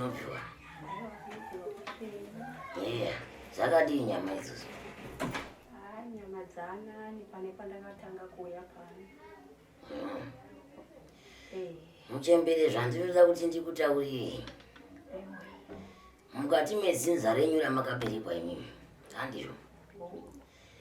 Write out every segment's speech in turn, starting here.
Kunobviwa. Yeah. Zvakadii nyama idzodzo? Ah, nyama dzaanani pane pandakatanga kuuya pano. Eh. Muchembere zvandinoda kuti ndikutaurire. Mukati medzinza renyu ramakaberekwa imimi. Handizvo.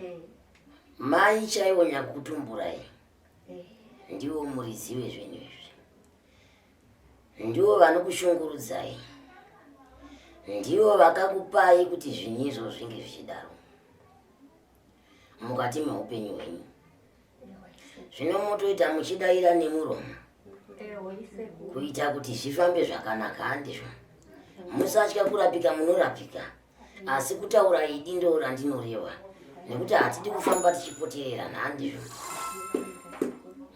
Eh. Mai chaivo nyakutumburai. Eh. Ndivo muridzi wezvenyu izvi. Ndivo vanokushungurudzai. Ndivo vakakupai kuti zvinhu izvo zvinge zvichidaro mukati meupenyu hwenyu. Zvino motoita muchidaira nemuromo kuita kuti zvifambe zvakanaka, handizvo? Musatya kurapika, munorapika. Asi kutaura idi ndo randinoreva nekuti hatidi kufamba tichipotererana, handizvo?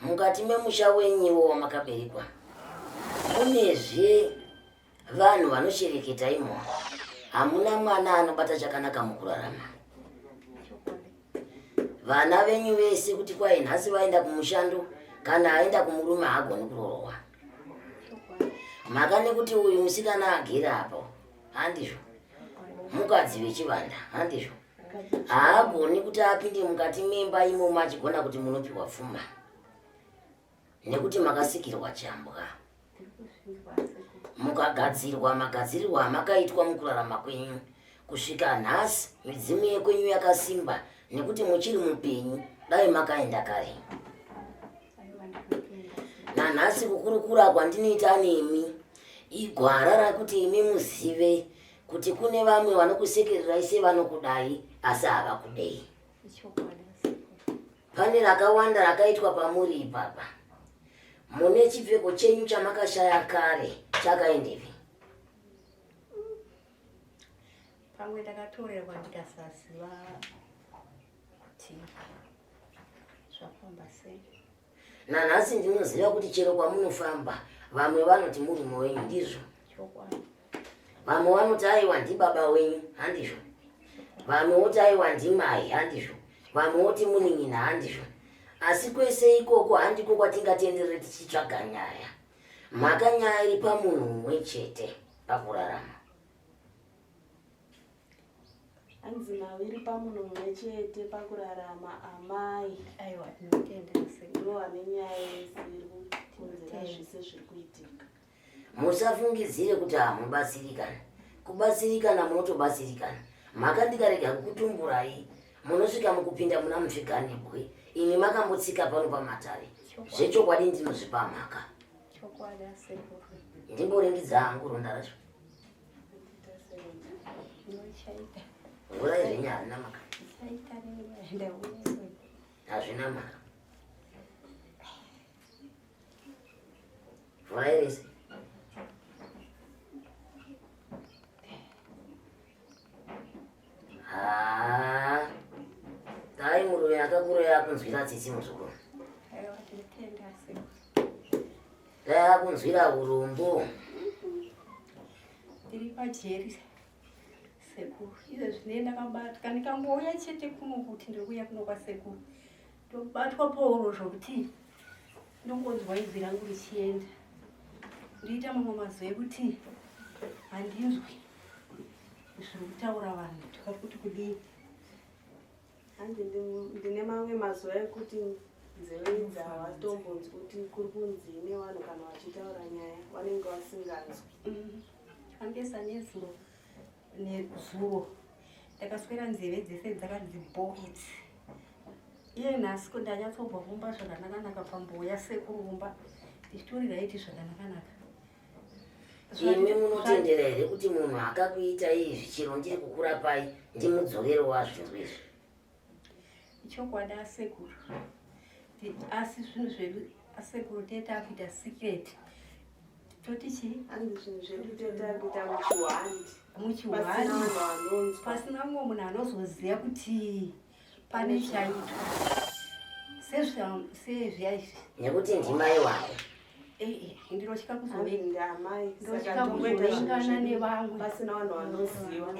Mukati memusha wenyiwo wamakaberekwa munezve vanhu vanoshereketa imo, hamuna mwana anobata chakanaka mukurarama. Vana venyu vese kuti kwai nhasi vaenda kumushando kana aenda kumurume haagoni kurorohwa mhaka nekuti uyu musikana agere apo, handizvo? Mukadzi wechivanda, handizvo? Haagoni kuti apinde mukati memba imomo achigona kuti munopiwa pfuma nekuti makasikirwa chambwa mukagadzirwa magadzirirwa amakaitwa mukurarama kwenyu kusvika nhasi. Midzimu yekwenyu yakasimba nekuti muchiri mupenyu, dai makaenda kare. Nanhasi kukurukura kwandinoita nemi igwara rakuti imi muzive kuti kune vamwe vanokusekererai sevanokudai asi havakudei. Pane rakawanda rakaitwa pamuri ipapa. Mune chipfeko chenyu chamakashaya kare chakaendepi? Pamwe ndakatorerwa ndikasaziva kuti zvafamba sei. Nanhasi ndinoziva kuti chero kwamunofamba vamwe vanoti murume wenyu, ndizvo? Vamwe vanoti aiwa ndibaba wenyu, handizvo? Vamwe voti aiwa ndimai, handizvo? Vamwe voti munin'ina, handizvo? Asi kwese ikoko handiko kwatingatenderere tichitsvaga nyaya. Mhaka nyaya iri pamunhu mumwe chete pakurarama. Hanzi nhau iri pamunhu mumwe chete pakurarama, amai. Aiwa, tinotenda. Ndivo vane nyaya yese iri kukonzera zvese zviri kuitika. Musafungidzire kuti hamubatsirikana. Kubatsirikana munotobatsirikana. Mhaka ndikarega kukutumburai munosvika mukupinda muna mupfiganebwe. Imi makambotsika pano pamatare. Zvechokwadi ndinozvipa mhaka. Ndimboringidza hangu ronda racho. Vhurai zvenyu, hazvina mhaka. Hazvina mhaka. Vhurai rese. Haa. Dai murume akakuroya akunzwira tsitsi muzukuru. Dai akunzwira urombo. Ndiri pajeri sekuru, izvezvi ndine ndakabatwa, ndikangouya chete kuno kuti ndiri kuuya kuno kwasekuru, ndobatwa pauro zvokuti ndongonzwa izwi rangu richienda. Ndoita mamwe mazwi ekuti handinzwi zviri kutaura vanhu tikati kuti kudii. Hanzi ndine mamwe mazuva ekuti nzeve idzi havatombonzwi kuti kuri kunzii nevanhu kana vachitaura nyaya, vanenge vasinganzwi. Angesa nezuro nezuro ndakaswera nzeve dzese dzakanzi bhokiti. Iye nhasi ko ndanyatsobva kumba zvakanakanaka, pambouya sekuru kumba ndichitori raiti zvakanakanaka. Imi munotendera here kuti munhu akakuitai izvi chero ndiri kukurapai ndimudzorere wazvinzwa izvi? Chokwadi asekuru, asi zvinhu zvedu asekuru tete akuita secret, toti chii? Hanzi zvinhu zvedu tete akuita muchihwandi. Muchihwandi. Pasina vanhu vanonzwa. Pasina mumwe munhu anozoziva kuti pane chaitwa sezviya izvi. Nekuti ndimai wako. Ndinotya Hanzi ndamai, saka ndinotya tongoita zvinhu kuzovengana zvedu nevamwe. pasina vanhu vanoziva.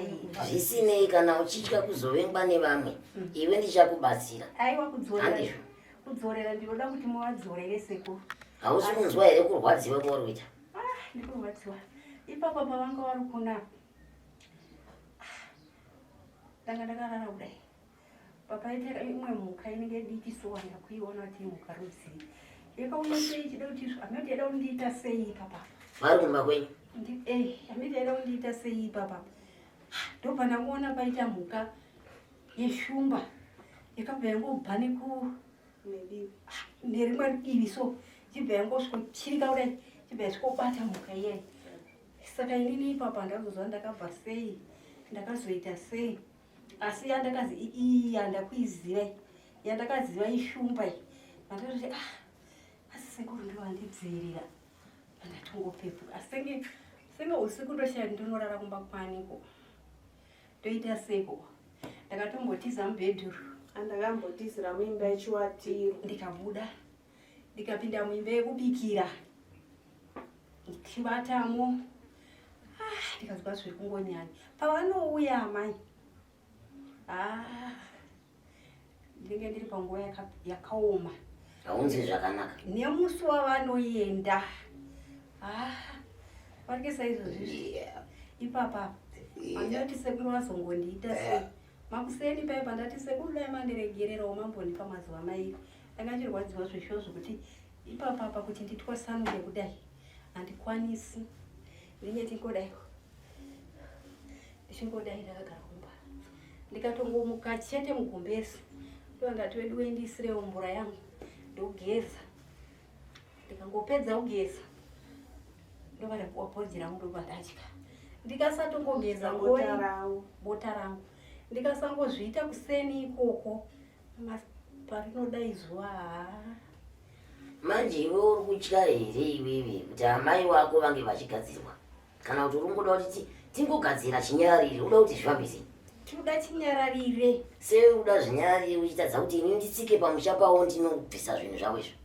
Zvisinei kana uchitya kuzovengwa nevamwe, iwe ndichakubatsira. Aiwa, kudzorera. Handizvo. Kudzorera ndinoda kuti muvadzorere sekuru. Hausi kunzwa here kurwadziwa kwauri kuita? Ndikurwadziwa. Ipapa pavanga vari kuna ndanga ndakarara kudai papaita imwe mhuka inenge diki so ndakuiona kuti imhuka rudzii yakauya sei ichida kuti amati yaida kundiita sei ipapa vari kumba kwenyu eh, amati yaida kundiita sei ipapa ndobva ndangoona paita mhuka yeshumba yakabva yangobva neku nerimwe divi so ichibva yangosvikochirika kudai ichibva yasvikobata mhuka iyayi saka inini ipapa ndazozva ndakabva sei ndakazoita sei asi yandakazi iyi yandakuiziva yandakaziva ishumba iyi mandazoti ah asi sekuru ndivo vandidzivirira pandatongopepuka asi senge senge usiku ndoshaya ndinorara kumba kwaniko Ndoita seiko? Ndakatombotiza mubhedhuru. Andakambotizira muimba yechiwatiro. Ndikabuda ndikapinda muimba yekubikira ndichivatamo ah, ndikazwa zviri kungonyanya pavanouya amai ah, ndinenge ndiri panguva yakaoma haunzi zvakanaka nemusi wavanoenda ah, varike saizvozvizvi ipapa andati sekuru vazongondiita sei makuseni paye pandati sekuru dai mandiregererawo mambondipa mazuva mairi ndanga chirwadziwa zveshuwa zvekuti ipapapa kuti nditwasanuke kudai handikwanisi ndinge tingodai ndichingodai ndakagara kumba ndikatongomuka chete mugumbezi ndovandati veduwe ndiisirewo mvura yangu ndogeza ndikangopedza kugeza ndova ndapuwa poriji rangu ndobva ndadya ndikasatongogeza bota rangu ndikasangozviita kuseni ikoko parinodai zuva haa manje iwe uri kutya here iwewe kuti amai wako vange vachigadzirwa kana kuti uri kungoda kuti tingogadzira chinyararire uda kuti zvifambe sei tinoda chinyararire sei uda zvinyararire uchitadza kuti ini nditsike pamusha pawo ndinobvisa zvinhu zvavo izvo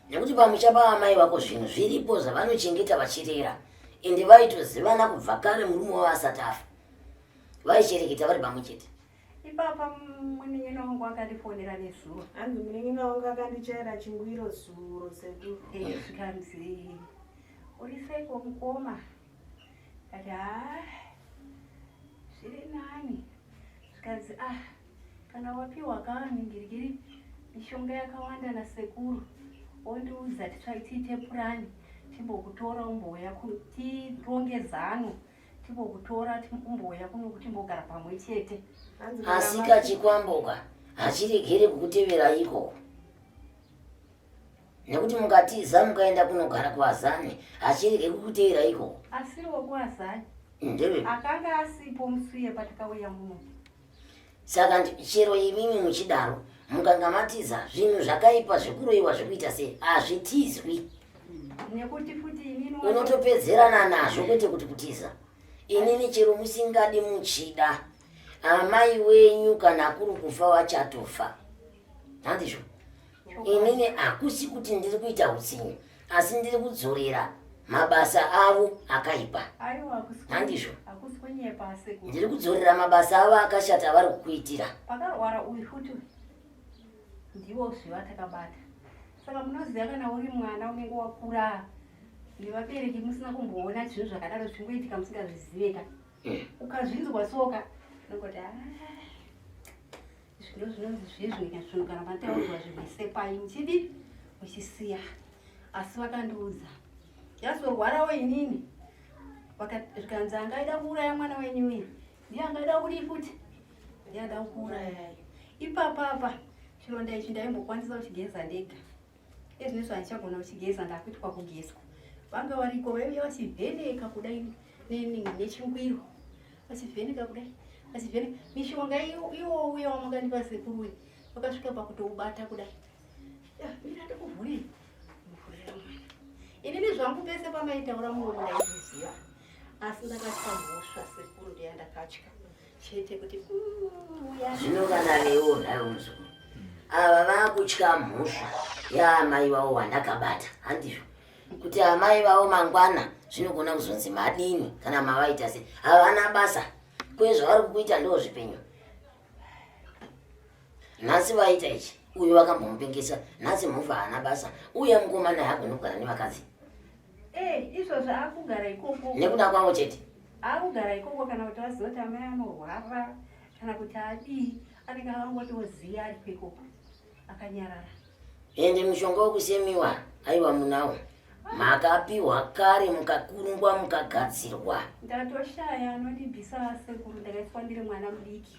nekuti pamusha paamai vako zvinhu zviripo zvavanochengeta vachirera ende vaitozivana kubva kare murume wavo asati afa vaichereketa vari pamwe chete Ipapa munin'ina wangu akandifonera nezuro. Hanzi munin'ina wangu akandichaira chingwiro zuro sekuru. Eh, zvikanzi uri seiko mukoma? Ndati haa zviri nani. Zvikanzi ah kana wapiwa kaningirigiri mishonga yakawanda nasekuru wondiudza tiite purani timbokutora umbouya tironge zano timbokutora umbouya kuno timbogara pamwe chete. Asi kachikwamboka hachiregere kukutevera ikoko nekuti mukatiza mukaenda kunogara kuazani hachirege kukutevera ikoko. Asiriwo kuazani ndeve akanga asipo musuye patakauya muno. Saka chero imimi muchidaro mukanga matiza zvinhu zvakaipa zvekuroiwa zvekuita sei hazvitizwi nekuti futi inini unotopedzerana nazvo kwete kuti kutiza inini chero musingadi muchida amai wenyu kana kuri kufa vachatofa handizvo inini hakusi kuti ndiri kuita utsinye asi ndiri kudzorera mabasa avo akaipa handizvo ndiri kudzorera mabasa avo akashata avari kukuitira pakarwara uyu futi ndiwo zviva takabata saka munoziva kana uri mwana unenge wakura nevabereki musina kumboona zvinhu zvakadaro zvingoitika musingazviziveka hmm. ukazvinzwa soka unongoti ah, Zvino zvinonzi zvezvo zvinhu kana mataurirwa zvinhu sepai muchidi muchisiya asi vakandiudza yazorwarawo inini zvikanzi angaida kuuraya mwana wenyu uyu ndiye angaida kudii futi ndiye ada kuurayai ipapapa chironda ichi ndaimbokwanisa kuchigeza ndega Ezvinezvi handichagona kuchigeza ndakuitwa kugezwa. Vanga variko vaiuya vachivheneka kudai nechingwiro vachivheneka kudai vachivheneka mishonga iwo uya wamakandipa sekuru uyu vakasvika pakutoubata kudai. Mira ndikuvhurire muvhurira mwana. Inini zvangu pese pamaitaura muromo ndaizviziva asi ndakatya mhosva sekuru ndiya ndakatya. chete kuti mm, zvino kana newo nhaiwo muzukuru ava vakutya mhosva yaamai vavo vandakabata handizvo kuti amai vavo mangwana zvinogona kuzonzi madini kana mavaita se havana basa kwezvavari kukuita ndo zvipenyu nhasi vaita ichi Uyu vakambomupengesa nhasi mhofu haana basa uye mukomana haagoni kugara nevakadzi. Eh, izvozvo akugara ikoko. Nekuda kwavo chete. Akugara ikoko kana kuti vaziva kuti amai anorwara kana kuti adii anenge akangotoziva ari ikoko akanyarara. Ende mushonga wekusemiwa aiwa munawo. Makapiwa kare mukakurungwa mukagadzirwa. Ndatoshaya anondibvisa sekuru ndakaiswa ndiri mwana mudiki.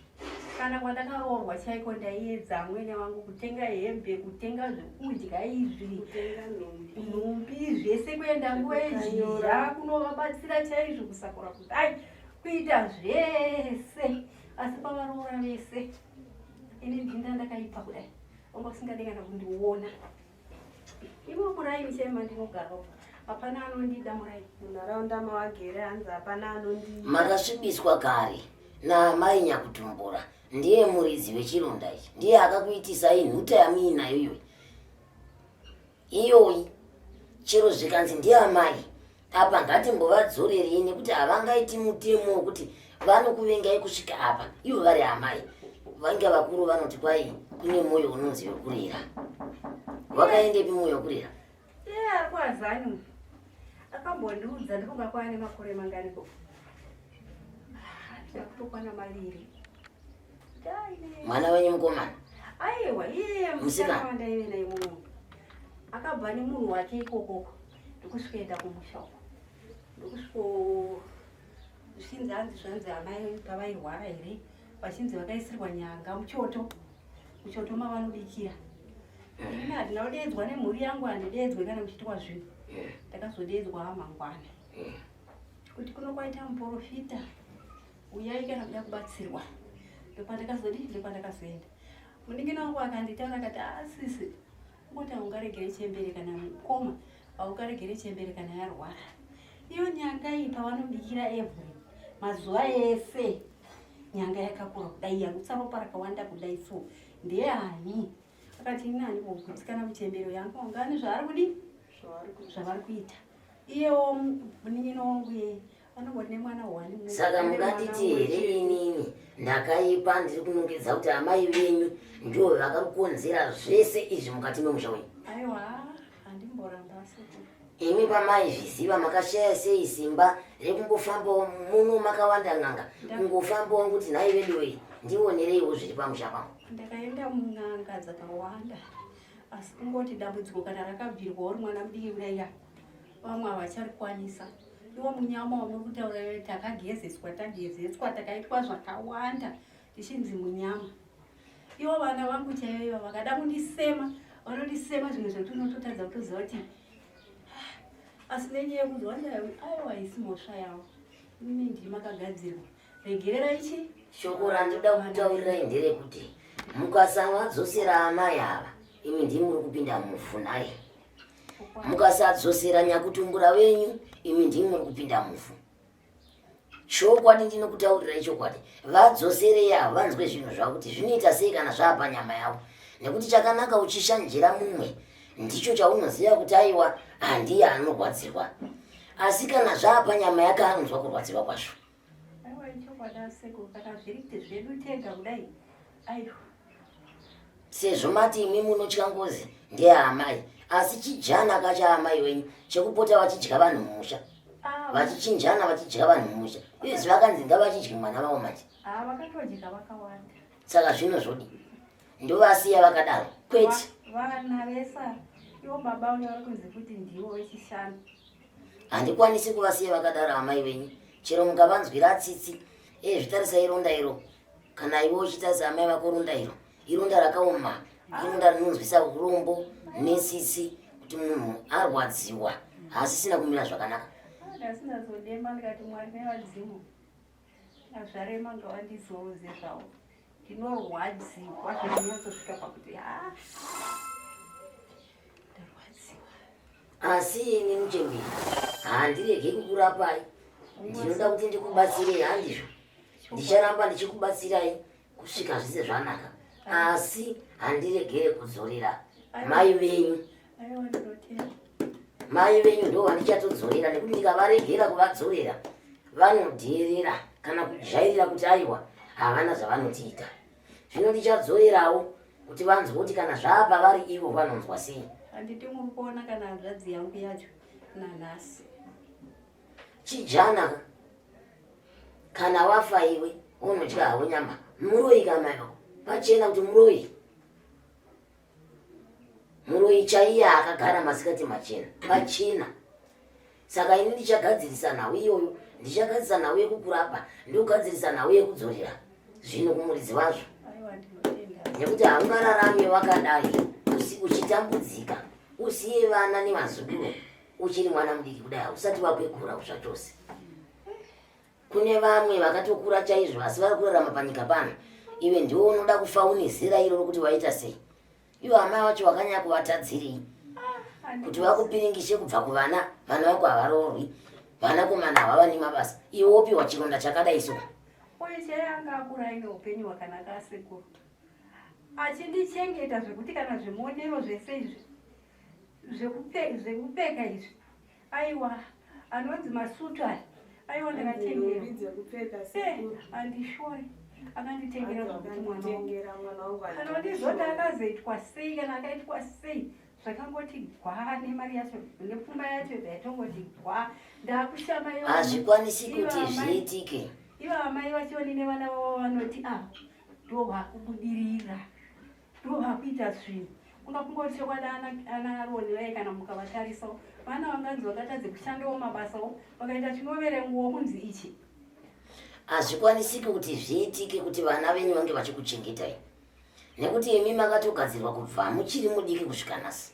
Kana kwandakaroorwa chaiko ndaiedza amwene wangu kutenga hembe, kutenga zvekudya izvi, kutenga nhumbi, nhumbi zvese kuenda nguva yezhizha kunovabatsira chaizvo kusakura kudai kuita zvese asi pavaroora vese ini ndinda ndakaipa kudai vanga usingade kana kundiona. Imo muraini chaimo mandinogara uko hapana anondida muraini. Munharaunda mawagere hanzi hapana anondida. Makasvibiswa kare naamai nyakutumbura ndiye muridzi wechironda ichi ndiye akakuitisai nhuta yamuinayo iyoyi iyoyi chero zvikanzi ndiamai apa ngatimbovadzorerei nekuti havangaiti mutemo wekuti vanokuvengai kusvika apa ivo vari amai vange vakuru vanoti kwai kune mwoyo unonzi wekurera wakaendepi mwoyo wekurera iye ari kwazani akambondiudza ndikunga kwaane makore manganiko kutokwana maviri mwana wenyu mukomana aiwa iye musikana wandaive naye muno akabva nemunhu wake ikokoko ndokusvikoenda kumusha uko ndokusviko zvichinzi hanzi zvanzi amai pavairwara here vachinzi vakaisirwa nyanga muchoto muchoto mavanobikira ini handina kudeedzwa nemhuri yangu handideedzwe kana muchiitwa zvinhu ndakazodeedzwa mangwana kuti kuno kwaita muprofita uyai kana kuda kubatsirwa ndopandakazodii ndopandakazoenda munin'ina wangu akanditaura akati asisi ah, Kungoti haungaregere chembere kana mukoma haukaregere chembere kana yarwara. Iyo nyanga iyi pavanobikira every mazuva ese nyanga yakakura kudai yarutsa ropa rakawanda kudai so ndeyani? Akati ini ani kugutsikana muchembere yangu wanga ane zvaari kudii zvavari kuita. Iyewo munin'ina wangu iyeye anongoti nemwana one. Saka munganditi here inini ndakaipa ndiri kunongedza kuti amai venyu ndivo vakakonzera zvese izvi mukati memusha wenyu? Aiwa, handimboramba sekuru. Imi pamaizviziva makashaya sei simba rekungofambawo muno makawanda n'anga kungofambawo kuti nhai veduwee ndionereiwo zviri pamusha pangu. Ndakaenda mun'anga dzakawanda asi kungoti dambudziko kana rakabvirwa uri mwana mudiki kudai ya vamwe havacharikwanisa. Iwo munyama wamuri kutaura iwe takagezeswa tagezeswa takaitwa zvakawanda tichinzi munyama. Iwo vana vangu chaivo ivo vakada kundisema vanondisema zvimwe zvekuti unototadza kutoziva kuti ah, asi nenyaya yekunzi aiwa haisi mhosva yavo imi ndimi makagadzirwa regerera ichi shoko randinoda kutaurirai nderekuti mukasavadzosera amai ava imi ndimi muri kupinda mufu nhai mukasadzosera nyakutumbura venyu imi ndimi muri kupinda mufu chokwadi ndinokutaurirai chokwadi vadzoserei ava vanzwe zvinhu zvavo kuti zvinoita sei kana zvaa panyama yavo nekuti chakanaka uchishanjira mumwe ndicho chaunoziva kuti aiwa handiye anorwadzirwa asi kana zvaa panyama yake anonzwa kurwadzirwa kwazvo Aiwa ichokwadi asekuru kana zviri zvedu tega kudai aiwa. Sezvo mati imi munotya ngozi ndeyaamai asi chijana ka chaamai wenyu chekupota vachidya vanhu mumusha ah, vachichinjana vachidya vanhu mumusha uyezve vakanzi ngavachidye mwana vavo manje ah, vakatodya vakawanda saka zvino zvodi ndovasiya vakadaro kwete vana vesa ivo baba uyo vari kunzi kuti ndiwo wechishanu handikwanisi kuvasiya vakadaro amai venyu chero mukavanzwira tsitsi e zvitarisai ronda iro kana iwe uchitarisa amai vako ronda iro ironda rakaoma ironda rinonzwisa urombo netsitsi kuti munhu arwadziwa haasisina kumira zvakanaka ndasingazodema ndikati mwari nevadzimu azvarema ngavandizorodze zvavo ndinorwadziwa zvinonyatsosvika pakuti ha ndarwadziwa asi ini muchemberi handirege kukurapai ndinoda kuti ndikubatsirei handizvo ndicharamba ndichikubatsirai kusvika zvese zvanaka asi handiregere kudzorera mai venyu mai venyu ndo vandichatodzorera nekuti ndikavaregera kuvadzorera vanodheerera kana kujairira kuti aiwa havana zvavanotiita zvino ndichadzorerawo Kuti vanzwe kuti kana zvaapa vari ivo vanonzwa sei. Handiti muri kuona kana hanzvadzi yangu yacho nanhasi. Chijana kana wafa iwe unodya havo nyama muroyi kamai vako pachena kuti muroyi muroyi chaiye akagara masikati machena pachena saka ini ndichagadzirisa nhau iyoyo ndichagadzirisa nhau yekukurapa ndogadzirisa nhau yekudzorera zvinhu kumuridzi wazvo nekuti haungararame wakadai uchitambudzika usiye vana nevazukuru uchiri mwana mudiki kudai hausati wakwegura zvachose Kune vamwe vakatokura chaizvo asi vari kurarama panyika pano. Iwe ndiwe unoda kufa une zera iro rokuti waita sei? Ivo amai vacho wakanyanya kuvatadzirei? Kuti vakupiringishe kubva kuvana, vana vako havaroorwi, vanakomana havavani mabasa. Iwe wopiwa chironda chakadai so. Uye chaiye anga akura aine upenyu hwakanaka asekuru. Achindichengeta zvekuti kana zvimonero zvese izvi zvekupfeka izvi Aiwa anonzi masutu aya aiwa ndakatengerwa eh, andishori akanditengera zvokuti mwana wangu kana ndizoti akazoitwa sei kana akaitwa sei zvakangoti gwa nemari yacho nepfuma yacho yatongoti gwa ndakushama hazvikwanisi kuti zviitike ivo amai vachioni nevana vavo vanoti a ah, ndovakubudirira Ndovakuita zvinhu kunga kungoti chokwadi ana Aroni vaye kana mukavatarisawo vana vanganzi vakatadze kushandawo mabasawo vakaita chinoverengwawo kunzi ichi. Hazvikwanisiki kuti zviitike kuti vana venyu vange vachikuchengetai nekuti imi makatogadzirwa kubva muchiri mudiki kusvika nhasi.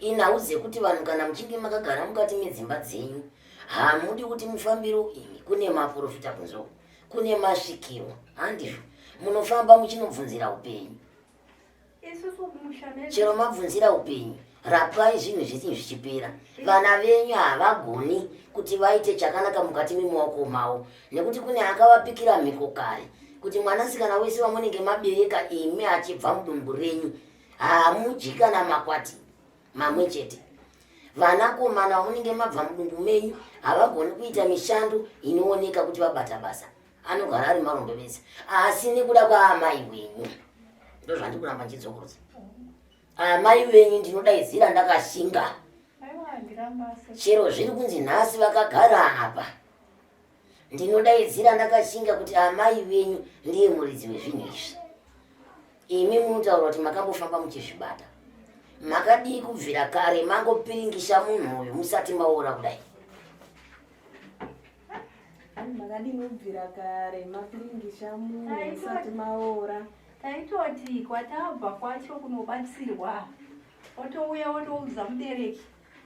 Inhau dzekuti vanhu kana muchinge makagara mukati medzimba dzenyu hamudi kuti mufambiro imi kune maprofita kunze uko kune masvikiro handizvo munofamba muchinobvunzira upenyu chero mabvunzira upenyu rapai zvinhu zvese zvichipera vana venyu havagoni kuti vaite chakanaka mukati memaoko mavo nekuti kune akavapikira mhiko kare kuti mwanasikana wese wamunenge mabereka imi achibva mudumbu renyu hamudyi kana makwati mamwe chete vanakomana vamunenge mabva mudumbu menyu havagoni kuita mishando inooneka kuti vabata basa anogara ari marombe vese asi nekuda kwaamai wenyu ndozvandikuramba ndichidzokorodza amai venyu ndinodaidzira ndakashinga chero zviri kunzi nhasi vakagara apa Ndinodaidzira ndakashinga kuti amai venyu ndiye muridzi wezvinhu izvi. Imi munotaura kuti makambofamba muchizvibata. Makadii kubvira kare mangopiringisha munhu uyu musati maora kudai? Makadii kubvira kare mapiringisha munhu musati maora? Taitoti kwatabva kwacho kunobatsirwa Watouya wotoudza mubereki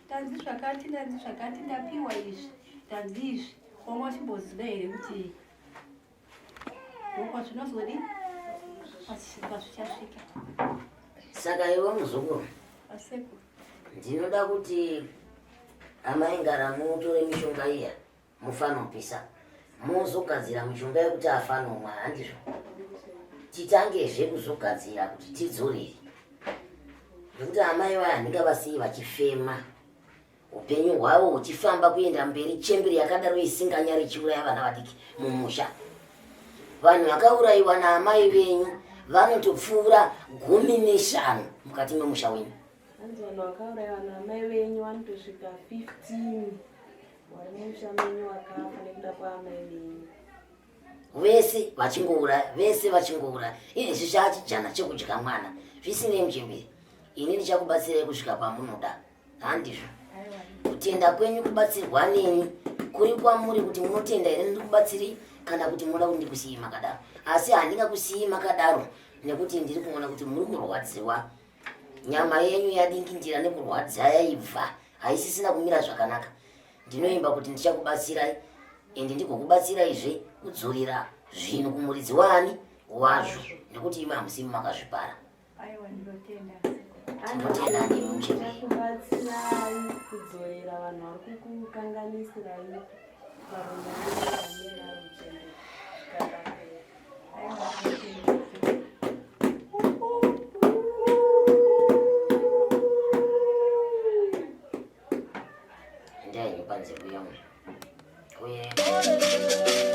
ndanzi zvakati ndanzi zvakati ndapiwa izvi ndanzi izvi wanga uchimboziva here kuti ndokwazvinozodi kwazvichasvika saka iwe muzukuru asekuru ndinoda kuti amai ngara mutore mishonga iya mufanopisa mozogadzira mishonga yekuti afanomwa handizvo titangezve kuzogadzira kuti tidzorere nekuti amai vaya handingavasiyi vachifema upenyu hwavo huchifamba kuenda mberi chemberi yakadaro isinganyari ichiuraya vana vadiki mumusha vanhu vakaurayiwa naamai venyu vanotopfuura 15 mukati memusha wenyu Hanzi vanhu vakaurayiwa naamai venyu vanotosvika 15 vari mumusha menyu vakafa nekuda kwaamai venyu. Vese vachingouraya, vese vachingouraya. Izvi zvaachijana chekudya mwana. Zvisinei muchembere, ini ndichakubatsirai kusvika pamunoda. Handizvo. Kutenda kwenyu kubatsirwa neni kuri kwamuri kuti munotenda here ndikubatsirei kana kuti munoda kuti ndikusiyei makadaro. Asi handingakusiyei makadaro nekuti ndiri kuona kuti muri kurwadziwa nyama yenyu yadingindira nekurwadza yaibva haisisina kumira zvakanaka ndinoimba kuti ndichakubatsirai ende ndigokubatsiraizve kudzorera zvinhu kumuridzi waani wazvo nekuti imi hamusimi makazvipara tinotenda ndimi muchekubatsirai kudzorera vanhu vari kukukanganisirai varonda Endai panze kuya uye